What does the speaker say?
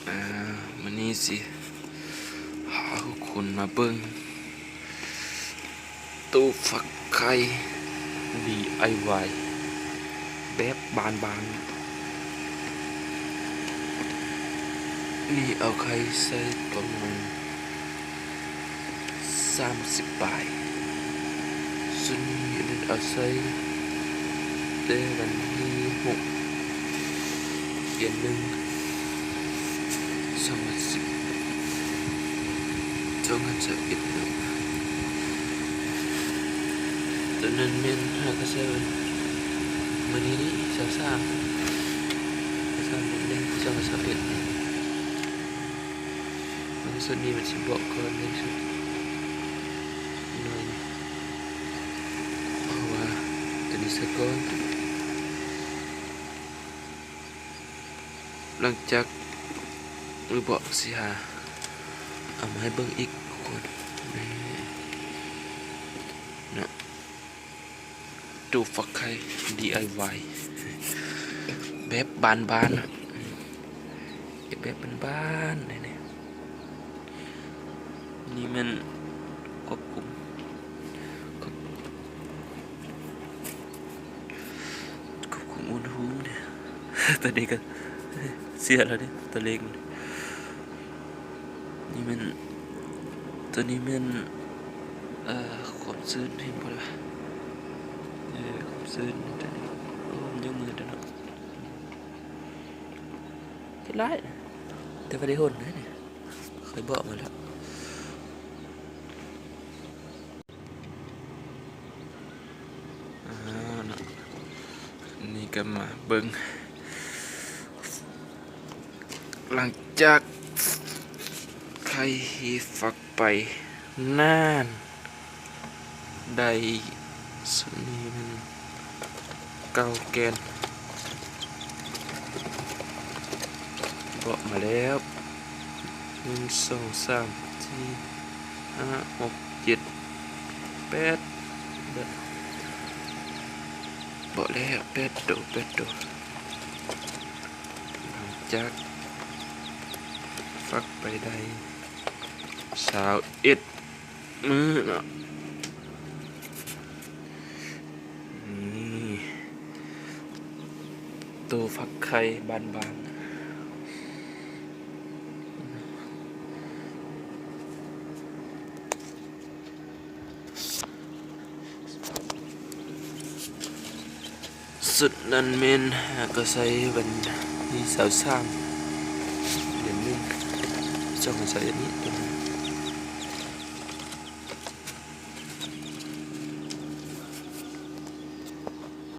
ມື້ນີ້ຊິພາທຸກຄົນມາເບິ່ງຕູ້ຟັກໄຂ່ ດີໄອວາຍ ແບບບ້ານໆ. ນີ້ເອົາໄຂ່ໃສ່ປະມານ ສາມສິບປາຍ. ສ່ວນນີ້ເອົາໃສ່ແຕ່ວັນທີຫົກ ເດືອນໜຶ່ງ ສອງພັນສິບ ສອງພັນຊາວເອັດເນາະ. ຕົວນັ້ນແມ່ນຫາກະໃສ່ວັນ ມື້ນີ້ນີ້ ຊາວສາມ ຊາວສາມ ເດືອນໜຶ່ງ ສອງພັນຊາວເອັດ. ເບິ່ງຊຸດນີ້ມັນຊິບອກກ່ອນໃນຊຸດໜ້ອຍນີ້ ເພາະວ່າຕົວນີ້ສາກ່ອນ. ຫຼັງຈາກມື້ບອກຊິຫາເອົາມາໃຫ້ເບິ່ງອີກທຸກຄົນ ນີ້ເນາະ. ຕູ້ຟັກໄຂ່ ດີໄອວາຍ ແບບບ້ານໆ ເຮັດແບບບ້ານໆ ນີ້ ນີ້ແມ່ນຄວບຄຸມ ຄວບ ຄວບຄຸມອຸນຫະພູມນີ້. ຕົວນີ້ກະເສຍແລ້ວເດ້ ຕົວເລກມັນ. ນີ້ແມ່ນ ຕົວນີ້ແມ່ນ ເອີ ຄວາມຊື້ນ ເຫັນບໍ່ລະ ເອີ ຄວາມຊື້ນ ຕົວນີ້ ໂອ້ ມັນຍັງມືດເນາະ ເຮັດຫຼາຍ ແຕ່ວ່າໄດ້ຫົນເດ້ ຂ້ອຍບອກມາແລ້ວ. ອ່າ ເນາະ ນີ້ກະມາເບິ່ງ ຫຼັງຈາກໄຂ່ທີ່ຟັກໄປນານ ໄດ້ ຊຸດນີ້ແມ່ນເກົ້າແກ່ນ ເບາະມາແລ້ວ ໜຶ່ງ ສອງ ສາມ ສີ່ ຫ້າ ຫົກ ເຈັດ ແປດ ເບາະແລ້ວ ແປດໂຕ ແປດໂຕ. ຫຼັງຈາກຟັກໄປໄດ້ຊາວເອັດມື້ເນາະ ນີ້ ໂຕຟັກໄຂ່ບ້ານໆ. ຊຸດນັ້ນແມ່ນຫາກະໃສ່ວັນທີຊາວສາມ ເດືອນໜຶ່ງ ສອງພັນຊາວເອັດນີ້ ໂຕນັ້ນ